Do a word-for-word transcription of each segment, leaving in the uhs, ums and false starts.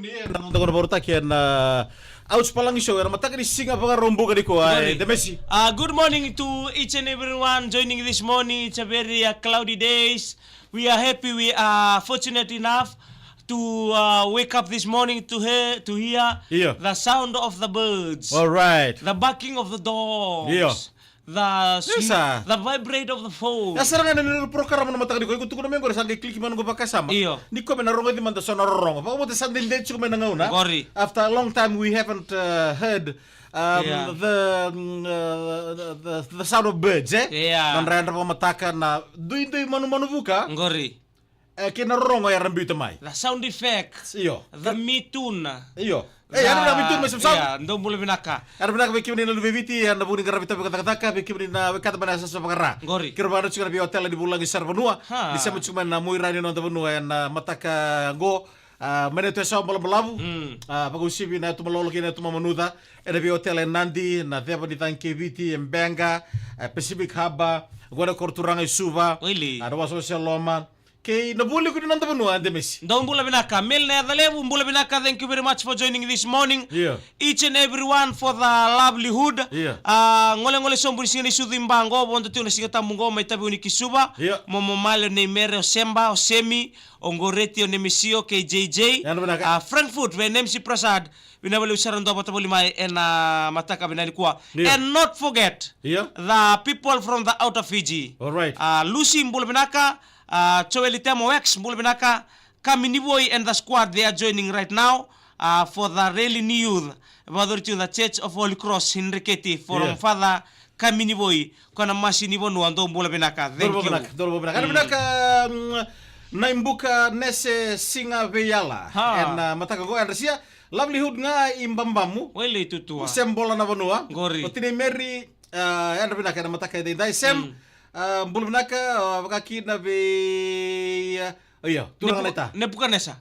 Ia, na noda gauna vakarautaki ena Ouch Palagi Show ena mataka ni siga Vakaraubuka nikua, e, Demesi. Uh, good morning to each and everyone joining this morning. It's a very, uh, cloudy days. We are happy, we are fortunate enough to, uh, wake up this morning to hear, to hear, yeah, the sound of the birds. All right. The barking of the dogs. Yeah. The sweet, sir, the vibrate of the phone. Ia sara ga na noda porokaramu na mataka nikua, iko tukuna mai qori sa qai click mai noqu vakasama. Io. Ni ko me na rogoci mada so na rorogo. Vakabauta sa dede tiko mai na gauna. Qori. After a long time we haven't, uh, heard, um, yeah, the, mm, uh, the, the, the sound of birds, eh? Yeah. Na dredre vakamataka, na duidui manumanu vuka. Qori. E, kei na rorogo era biuta mai. The sound effects. Io. The mituna. Io. E, the, era na mituna mai, sound. Ia, dou bula vinaka. Era vinaka vei kemuni na luve i Viti, ena vuku ni qaravi tavi vakacakacaka, vei kemuni na wekada mai na yasayasa vaka-Ra. Qori. Keirau vakayadrati tiko ena veiotela ni vulagi sara vanua. Ha. Ni sema tiko mai na muainivuli ni noda vanua ena mataka qo. A, mai na yasayasa o Balavu. Mm. A, vakauasivi na yatu Malolo kei na yatu Mamanuca. Ena veiotela e Nadi, na ceva ni cagi kei Viti, e Beqa, e Pacific Harbour, qo na koro turaga e Suva. Oili. A, na wasewase e Loma. Kei na vualiku ni noda vanua, Demesi. Dou bula vinaka. Mel na yaca levu, bula vinaka. Thank you very much for joining this morning. Io. Each and everyone for the livelihood. Io. A, golegole sobu ni siga ni sucu i Ba qo, vodo tiko na Siga Tabu qo, mai Taveuni ki Suva. Io. Mo, mo Male, o nei Mere, o Seba, o Semi, o Goreti, o Nemesio, kei J J. Yadra vinaka. A, Frankfurt, vei Nemsi Prasad. Vinaka vakalevu sara dou a vata voli mai ena mataka vinaka nikua. Io. And not forget, io, the people from the outer Fiji. All right. A, Lucy, bula vinaka. A, Joeli Temo Wax, bula vinaka. Kami Nivoi and the squad, they are joining right now, a, for the rally ni youth. Vakayacori tiko the Church of Holy Cross in Reketi from, io, Father Kami Nivoi, ko na masi ni vanua, dou bula vinaka. Thank you. Dou bula vinaka, dou bula vinaka. Mm. Vinaka, mm, Naibuka Nese Siga Veiyala. Ha. Ena, a, mataka qo, yadra sia. Livelihood ga i Babamu. Wailei tutua. Sem Bola na vanua. Qori. O tinai Mary, a, yadra vinaka ena mataka edaidai. Sem, mm, a, bula vinaka, a, vakakina vei, a, io, turaga Nebu-, naita. Nebukanesa.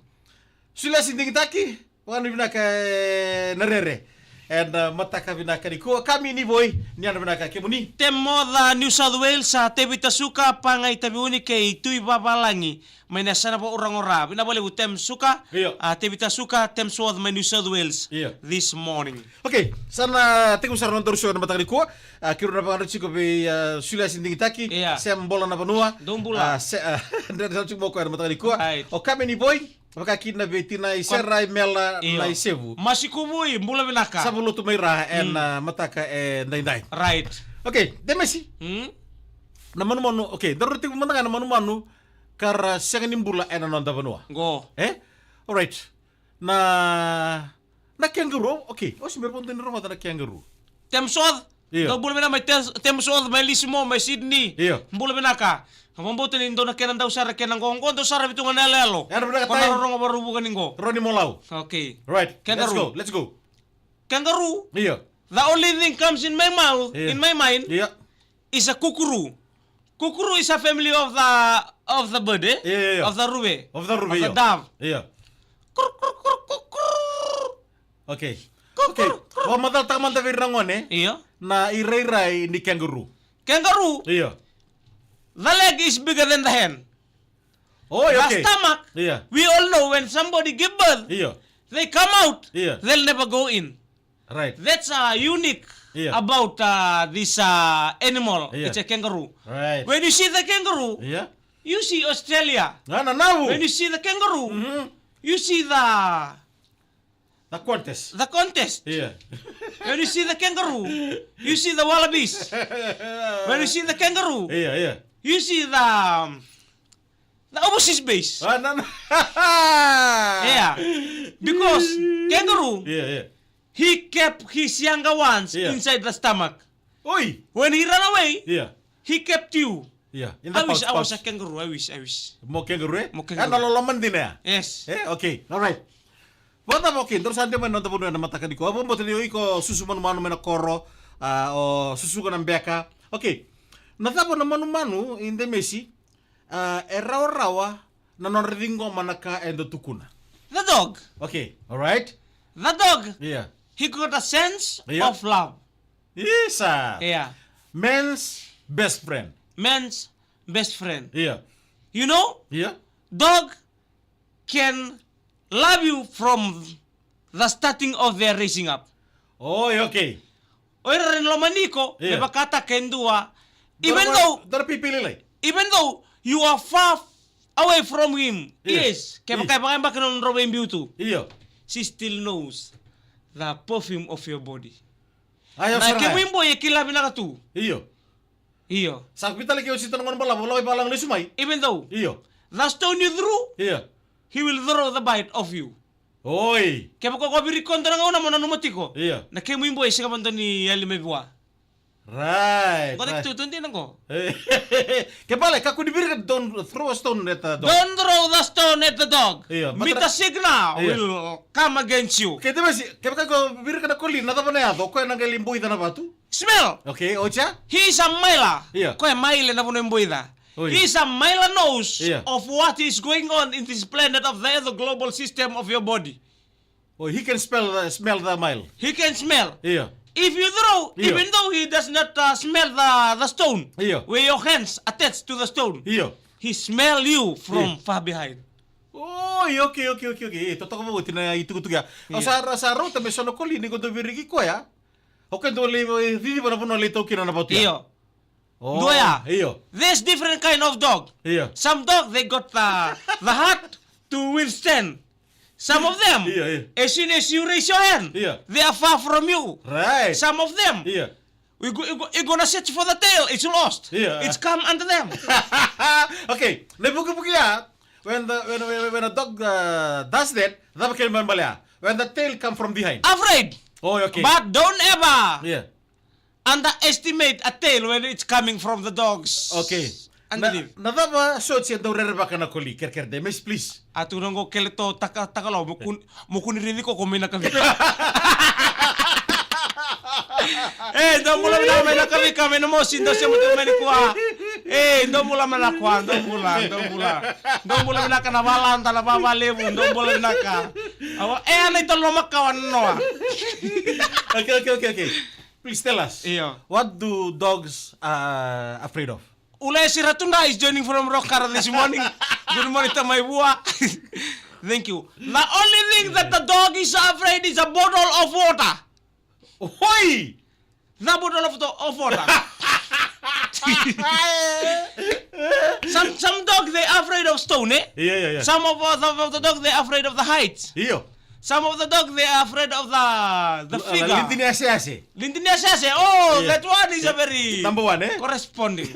Suliasi Digitaki, vakanuinui vinaka, e, na rere. Ena, a, mataka vinaka nikua, Kami Nivoi, ni yadra vinaka kemuni. Temoca New South Wales, a, Tevita Suka, Pagai Taveuni kei Tui Vavalagi. Mai na yasana vakauraga o Ra. Vinaka vakalevu Tem Suka. Io. A, Tevita Suka, Tem Suoth mai New South Wales. Io. This morning. Okay, sa na tekivu sara na nodaru show ena mataka nikua. A, keirau na vakayadrati tiko vei, a, Suliasi Digitaki. Io. Sem Bola na vanua. Dou bula. A, se, a, dredre sara tiko mai o koya ena mataka nikua. Right. O Kami Nivoi, vakakina vei tinai Sera Imela, io, Naisevu. Masi Kuvui, bula vinaka. Sa vu lotu mai Ra ena, mm, mataka edaidai. Right. Okay, Demesi. Mm. Na manumanu, okay, daru tekivu mada ga na manumanu ka ra sega ni bula ena noda vanua. Qo. E? Alright. Na, na kangaroo, okay. O si mera vodo ni rogoca na kangaroo. Tem Soth. Io. Dou bula vinaka mai Tem-, Tem Soth, mai Lisimo, mai Sydney. Io. Bula vinaka. Ka vakabauta ni dou na kena dau sara kena qo, qo dou sara vitu ga na yaloyalo. Yadra vinaka. Ko na Tai. Rorogo vakaruvuka ni qo. Roni Molau. Okay. Right. Kangaroo. Let's go, let's go. Kangaroo. Io. The only thing comes in my mouth, io, in my mind, io, is a kukuru. Kukuru is a family of the, of the bird, eh? Io, io, io. Of the ruve. Of the ruve, of the, io, dove. Io. Kur, kur, kur, kur, kur. Okay. Kur, okay, kur, kur. Vakamacalataka mada vei ira na gone, io, na irairai ni kangaroo. Kangaroo. Io. The leg is bigger than the hand. Oh, yeah, okay. The stomach, yeah, we all know when somebody give birth, yeah, they come out, yeah, they'll never go in. Right. That's, uh, unique, yeah, about, uh, this, uh, animal. Yeah. It's a kangaroo. Right. When you see the kangaroo, yeah, you see Australia. Na, na, na. When you see the kangaroo, mm-hmm, you see the The contest. The contest. Yeah. When you see the kangaroo, you see the wallabies. When you see the kangaroo, yeah, yeah, you see the, um, the overseas base. Ah, no, no. Yeah. Because kangaroo, yeah, yeah, he kept his younger ones, yeah, inside the stomach. Oi! When he ran away, yeah, he kept you. Yeah, in the pouch, pouch. I wish I was a kangaroo. I wish, I wish. Mo kangaroo, eh? Mo kangaroo. Eh, na loloma dina ya. Yes. Eh, okay. All right. Vakacava, okay, daru sa dede mai na noda vanua ena mataka nikua. Au vakabauta ni o iko susu manumanu mai na koro, a, o susuga na beka. Okay. Na cava na manumanu, Demesi, a, e rawarawa na nodra ciqoma na ka eda tukuna? The dog. Okay, all right. The dog. Yeah. He got a sense, yeah, of love. Isa. Yeah. Man's best friend. Man's best friend. Yeah. You know? Yeah. Dog can love you from the starting of their raising up. Oi, okay. O ira era lomani iko, yeah, me vakataka e dua. Even though, dua na pipiililai. Even though you are far away from him. Yeah. Yes. Kevaka, yeah, e vakayabaki na nodrau veibiu tu. Io. She still knows the perfume of your body. Io, na kemu iboi e kila vinaka tu. Io. Io. Sa veitalaki oti tana gone balavu, lako i vavalagi lesu mai. Even though, io, the stone you threw, io, he will throw the bite of you. Oi. Kevaka ko virikoda na gauna mo nanuma tiko. Io. Na kemu iboi e sega vakadua ni yali mai vua. Right, right. Qo cake tu, tu dina qo. Ke bale, kakua ni virika, don't throw a stone at the dog. Don't throw the stone at the dog. Io, but the signal, io, will come against you. Ke te vasi, kevaka ko virika na koli, na cava na yaco, koya na qai lai boica na vatu? Smell. Okay, ocha? He is a smeller. Io. Koya e maile na vanua e boica. Oi. He is a smeller knows, io, of what is going on in this planet of the other global system of your body. Oh, he can smell the, smell the mile. He can smell. Io. If you throw, io, even though he does not, uh, smell the, the stone, io, where your hands attached to the stone, io, he smell you from, io, far behind. Oi, okay, okay, okay, okay. E, totoka vou oti na itukutuku ya. Io. Au sa, sa rauta me so na koli ni ko dau viriki koya. O koya dau lai, e, ciciva na vanua lai tau kina na vatu ya. Io. Oh, dua ya. Io. There's different kind of dog. Io. Some dog, they got the, the heart to withstand. Some of them, io, io, as soon as you raise your hand, io, they are far from you. Right. Some of them, io, you go, you go, you gonna search for the tail, it's lost. Io. It's come under them. Okay, na ivukivuki ya, when the, when, when, when a dog, uh, does that, cava kena ibalebale ya? When the tail come from behind. Afraid. Oh, okay. But don't ever, io, underestimate a tail when it's coming from the dogs. Okay. Underneath. Na, na cava soti e dau rerevaka na koli, kerekere de, mes, please. A tu na qo kele to taka, taka lo, mo kun, mo kuni rici koko mai na kavika. E, dou bula vinaka mai na kavika, mai na mosi, dou sema tu mai nikua. E, dou bula mai na kua, dou bula, dou bula. Dou bula vinaka na valada, na vavalevu, dou bula vinaka. Awa, e, ana ita loma kawa noa. Okay, okay, okay, okay. Please tell us. Io. What do dogs are afraid of? Ule Siratunda is joining from Rokara this morning. Good morning, Tamai Vua. Thank you. The only thing that the dog is afraid is a bottle of water. Oi! The bottle of, of water. Some, some dogs, they are afraid of stone, eh? Yeah, yeah, yeah. Some of, uh, some of the dogs, they are afraid of the heights. Io. Some of the dogs, they are afraid of the, the figure. Lindi ni asiasi. Lindi ni asiasi. Oh, yeah, that one is a very number one, eh? Corresponding.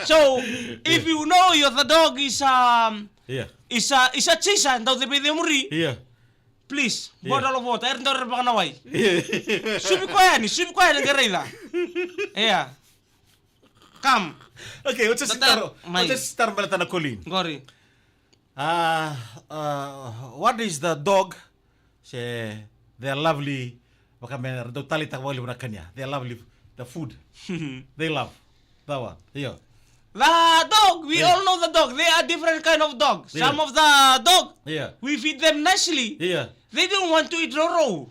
So, if you know your, the dog is, um, yeah, is a, is a chaser, dau te vei muri. Yeah. Please, yeah, bottle of water. Era dau rerevaka na wai. Yeah. Suvi koya yani, suvi koya yani qai raica. Yeah. Come. Okay, ocha sitaro, ocha sitaro baleta na koli. Qori. Ah, uh, what is the dog? Se, they are lovely. Vaka me ra dau taleitaka vakalevu na kania. They are lovely. The food. They love. That one. Io. The dog, we all know the dog. They are different kind of dog. Yeah. Some of the dog, yeah, we feed them nicely. Yeah. They don't want to eat roro.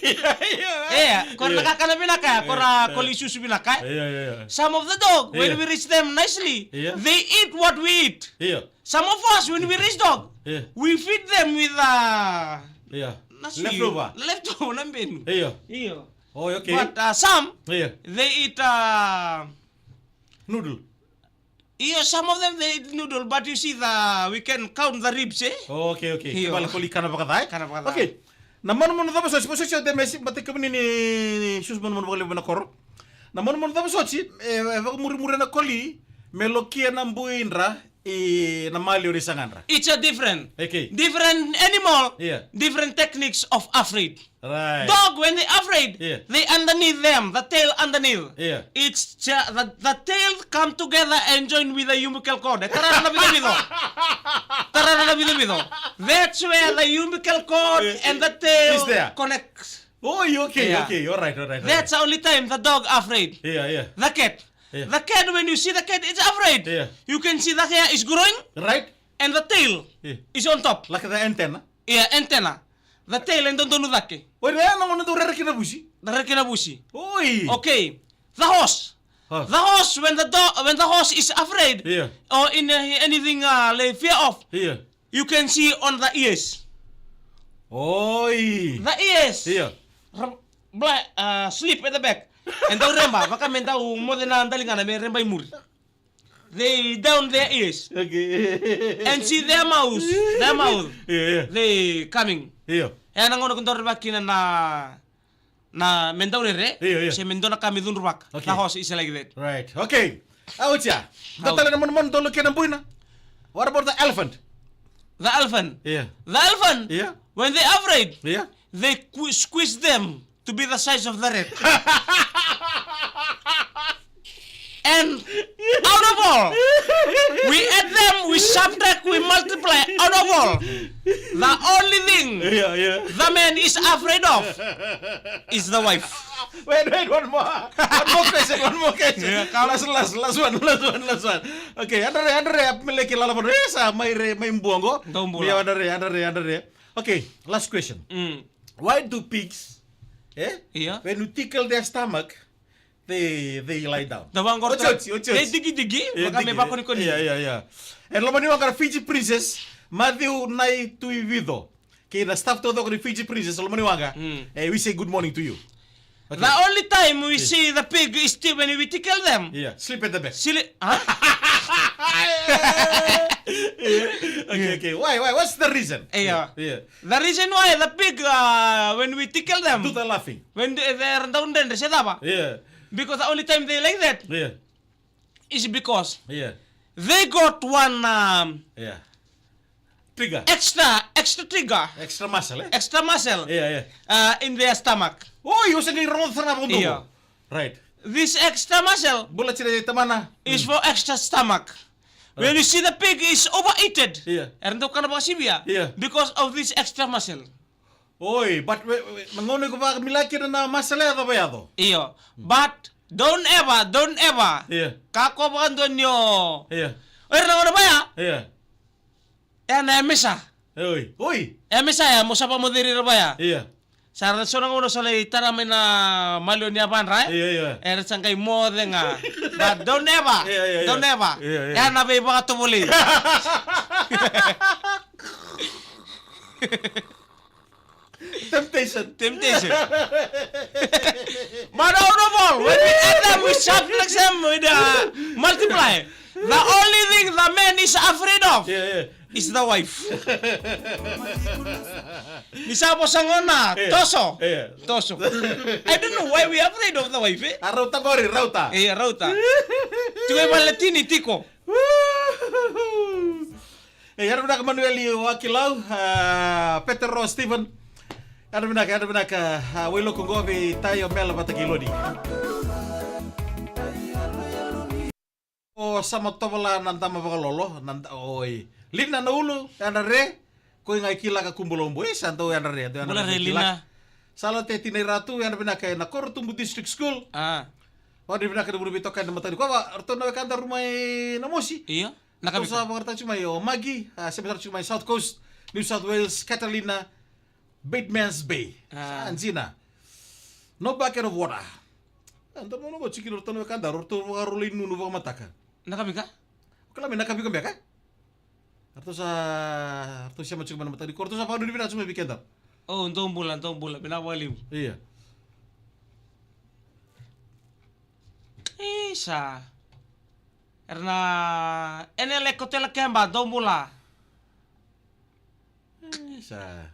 Yeah, yeah. Yeah, ko ra, yeah, na kakana vinaka, ko ra, yeah, koli susu vinaka. Yeah, yeah, yeah. Some of the dog, when, yeah, we raise them nicely, yeah, they eat what we eat. Yeah. Some of us, when we raise dog, yeah, we feed them with, uh, yeah, na sui, leftover, leftover na benu. Yeah. Io. Oh, okay. But, uh, some, yeah, they eat, uh, noodle. Io, some of them they eat noodle, but you see the, we can count the ribs, eh? Oh, okay, okay. Io. Kevaka e koli kana vakaca, eh? Kana vakaca. Okay. Na manumanu cava soti, vosoti o Demesi, baleta kemuni ni, ni susu manumanu vakalevu na koro. Na manumanu cava soti, e, e vakamurimuri na koli, me lokia na buidra, e, na maliwa ni sagadra. It's a different. Okay. Different animal, yeah, different techniques of afraid. Right. Dog, when they afraid, yeah, they underneath them, the tail underneath. Yeah. It's ju-, the, the tail come together and join with the umbilical cord. E tara na vicovico. Tara na vicovico. That's where the umbilical cord, yeah, and the tail, is there, connects. Oh, you okay, yeah, okay, all right, all right, all right. That's the only time the dog afraid. Yeah, yeah. The cat. Yeah. The cat, when you see the cat, it's afraid. Yeah. You can see the hair is growing. Right. And the tail, yeah, is on top. Like the antenna. Yeah, antenna. The tail e dodonu cake. Oi, na, na, na, na rere kina vusi. Na rere kina vusi. Oi. Okay. The horse. Horse. The horse, when the do-, when the horse is afraid, yeah, or in, uh, anything, uh, like, fear of, yeah, you can see on the ears. Oi. The ears. Io. Ra-, bla-, ah, slip at the back. E dau reba, vaka me dau moce na daligana me reba i muri. They down their ears. Okay. And see their mouth, their mouth. Io, io. They coming. Io. E na gauna ko dau reba kina na, na me dau rere. Io, io. Se me dua na ka me cudruvaka. Okay. The horse is like that. Right. Okay. Au tia. How? Da tale na manumanu dolu kei na buina. What about the elephant? The elephant. Yeah. The elephant. Yeah. When they afraid, yeah, they qu-, squeeze them to be the size of the rat. And out of all, we add them, we subtract, we multiply. Out of all, the only thing, yeah, yeah, the man is afraid of is the wife. Wait, wait, one more. One more question, one more question. Yeah, come. Last, last, last one, last one, last one. Okay, Andare, Andare, a meleki lala vano. Esa, mai re, mai buongo. Dou bula. Ia, Andare, Andare, Andare. Okay, last question. Mm. Why do pigs, eh? Yeah. When you tickle their stomach, they, they lie down. Da vaqo. Oti, oti, oti, oti. They digi digi, yeah, vaka me digi, vakonikoni. Yeah, yeah, yeah. E loma ni waqa na Fiji Princess, Matthew Nai Tuivico. Kei na staff taucoko ni Fiji Princess, loma ni waqa. Mm. Eh, we say good morning to you. Okay. The only time we, yeah, see the pig is still when we tickle them. Yeah, sleep at the back. Sili-, huh? Yeah. Okay, okay. Why, why? What's the reason? Yeah. Yeah. The reason why the pig, uh, when we tickle them, do the laughing. When they, they are down there, se cava? Yeah. Because the only time they like that, yeah, is because, yeah, they got one, um, yeah, trigger. Extra, extra trigger. Extra muscle, eh? Extra muscle. Yeah, yeah. Uh, in their stomach. Oh, you said wrong. Yeah. Right. This extra muscle, bula tira i tamana, is, mm, for extra stomach. Right. When you see the pig is overeated, yeah, era dau kana vakasivia, yeah, because of this extra muscle. Oi, but we, we, na gauna iko vakamila kina na muscle e yaco vei yaco. Io. Mm. But don't ever, don't ever, yeah, kakua vakadua ni o, yeah, o ira na gauna vaya. Yeah. E na yamesa. Oi, oi. Yamesa ya, mo sa vakamoceri ira vaya. Ia. Sa ra so na gauna so lai tara mai na maliwa ni yavadra, e? Ia, ia. Era sa qai moce ga. But don't ever, ia, ia, ia, don't ever, ia, ia, e na veivakatovolei. Temptation. Temptation. But out of all, when we add them, we subtract them, we, uh, multiply. The only thing the man is afraid of, yeah, yeah, is the wife. Ni sa vosa gona, yeah, toso. Yeah. Toso. I don't know why we are afraid of the wife, eh? A rauta qori, rauta. E, rauta. Tiko i vale tini, tiko. E, yadra vinaka Manueli Wakilau, a, Petero Steven. Yadra vinaka, yadra vinaka, a, Wailoku qo vei Taio Mela vata kei Lodi. O Sama Tovola na dama vakalolo, na da-, oi. Lina na ulu, yadra re, ko i ga i kilaka kubula ubu. E, sa dau yadra re, dau yadra re, kilaka. Bula re, Lina. Salote Tinai Ratu, yadra vinaka e na Korotubu District School. A. Vakadri vinaka na vuna veitokani na mataka nikua, ratou na wekadaru mai Namosi. Io. Na ka vika. Ratou sa vakaraitaka tiko mai o Magi, a, sema sara tiko mai South Coast, New South Wales, Catalina, Batemans Bay. A. Sa jina. No bucket of water. A, da mo noqo tiko kina ratou na wekadaru, ratou vakarolai nunu vakamataka. Na ka vika? O kila mai na ka vika beka? Ratou sa, ratou sema tiko mai na mataka nikua, ratou sa vakanuinui vinaka tiko mai vei keda. O, dou bula, dou bula, vinaka vakalevu. Ia. Isa. Era na, Enele Kotela Keba, dou bula. Isa.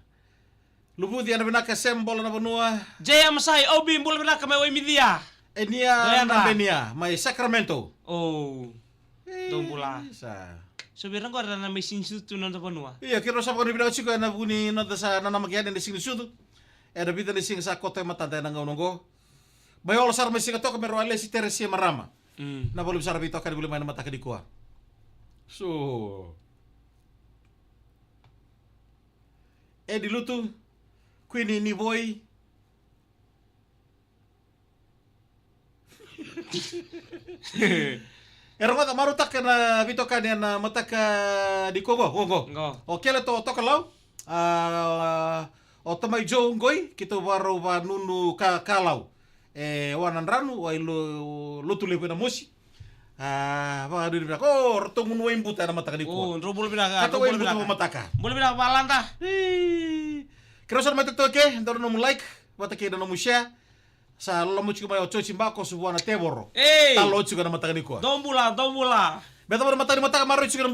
Luvuci, yadra vinaka Sem, bula na vanua. Jay Amasai, Obi, bula vinaka mai Waimicia. Enia Doyadra. Nabenia, mai Sacramento. O. Dou bula. Isa. So vei ira qo era na mai Siga ni Sucu tu na noda vanua. Ia, keirau sa vakanuinui vinaka tiko ena vuku ni noda sa nanamaki yani ena Siga ni Sucu. Ena vica na siga sa koto e matada ena gauna oqo. Mai Olo sara mai Sigatoka me rau a lesi Teresia Marama. Mm. Na valuvu sara veitokani vuli mai na mataka nikua. So. Edi Lutu, Queenie Nivoi. E rogoca, marautaka na veitokani ena mataka nikua qo, qo, qo. Qo. O Kele to, Tokalau, a, o Tamai Joe qoi, keitou vakarau vanunu ka, ka lau. E, Wanadranu, wai lo, lotu levu ena Mosi. A, vakanuinui vinaka. O, ratou gunu waibuta ena mataka nikua. O, drau bula vinaka, drau bula vinaka. Mataka. Bula vinaka, Valada. Ii. Kerea sara mai tokatoka ke, dau na nomu like vata kei na nomu share. Sa loloma tiko mai o Joji Bakoso vua na tevoro. Ei! Talo tiko na mataka nikua. Dou bula, dou bula. Me yacova na matai ni mataka, maroroi tiko na